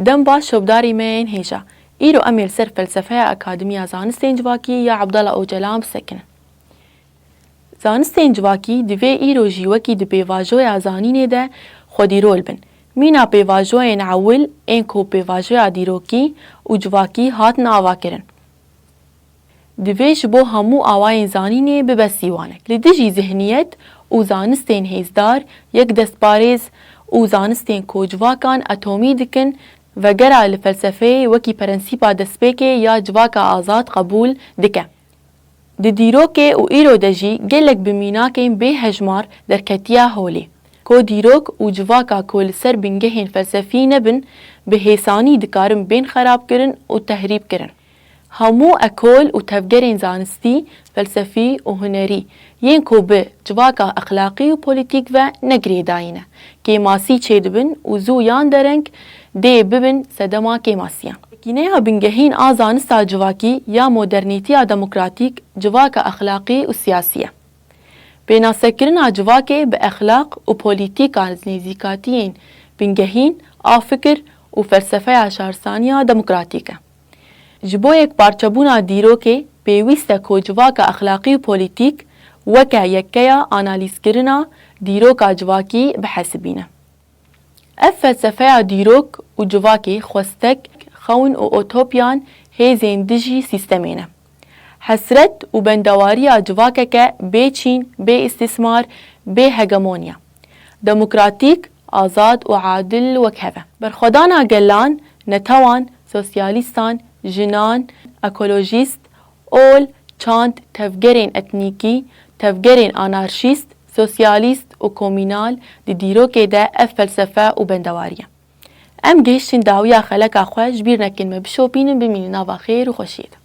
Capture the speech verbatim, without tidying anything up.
Dem baş şopdarî me yên hêja. Îro em ê li ser felsefeya Akademiya Zanistên Civakî ya Abdallah Ocalan bisekinin. Zanistên civakî divê îro jî wekî di pêvajoya zanînê de xwedîrol bin. Mîna pêvajoyên ewil ên ku pêvajoya dîrokî û civakî hatin avakirin. Divê ji bo hemû awayên zanînê bibe sîwanek. Li dijî zihniyet û zanistên hêzdar, yekdestparêz û zanistên ku civakan atomî dikin, vegera li felsefeyê wekî prensîpa destpêkê ya civaka azad qebûl dike. Di dîrokê û îro de jî gelek bi mînakên bê hejmar derketiye holê. Ku dîrok û civaka ku li ser bingehên felsefî nebin, bi hêsanî dikarin bên xerabkirin û tehrîbkirin. Hemû ekol û tevgerên zanistî, felsefî û hunerî yên ku bi civaka exlaqî û polîtîk ve ne girêdayî ne, kêmasî çêdibin û zû yan dereng dê bibin sedema kêmasiyan. Yekîneya bingehîn a zanista civakî ya modernîtiya demokratîk civaka exlaqî û siyasî ye. Pênasekirina civakê bi exlaq û polîtîka nêzîkatiyên bingehîn a fikir û felsefeya şarsaniya demokratîk e. Ji bo yekparçebûna dîrokê pêwîst e ku civaka exlaqî û polîtîk weke yekkeya analîzkirina dîroka civakî bihesibîne. Ev felsefeya dîrok û civakê xwestek, xewn û utopyan hêzên dijî sîstemê ne. Hesret û bendewariya civakeke bê çîn, bê îstîsmar, bê hegemonya. Demokratîk, azad û adil wek hev e. Berxwedana gelan, netewan, sosyalîstan, jinan, ekolojîst, ol, çand, tevgerên etnîkî, tevgerên anarşîst, sosyalîst û komînal di dîrokê de ev felsefe û bendewarî ye. Em gihiştin dawiya xeleka xwe, ji bîr nekin me bişopînin, bimînin nava xêr û xweşiyê de.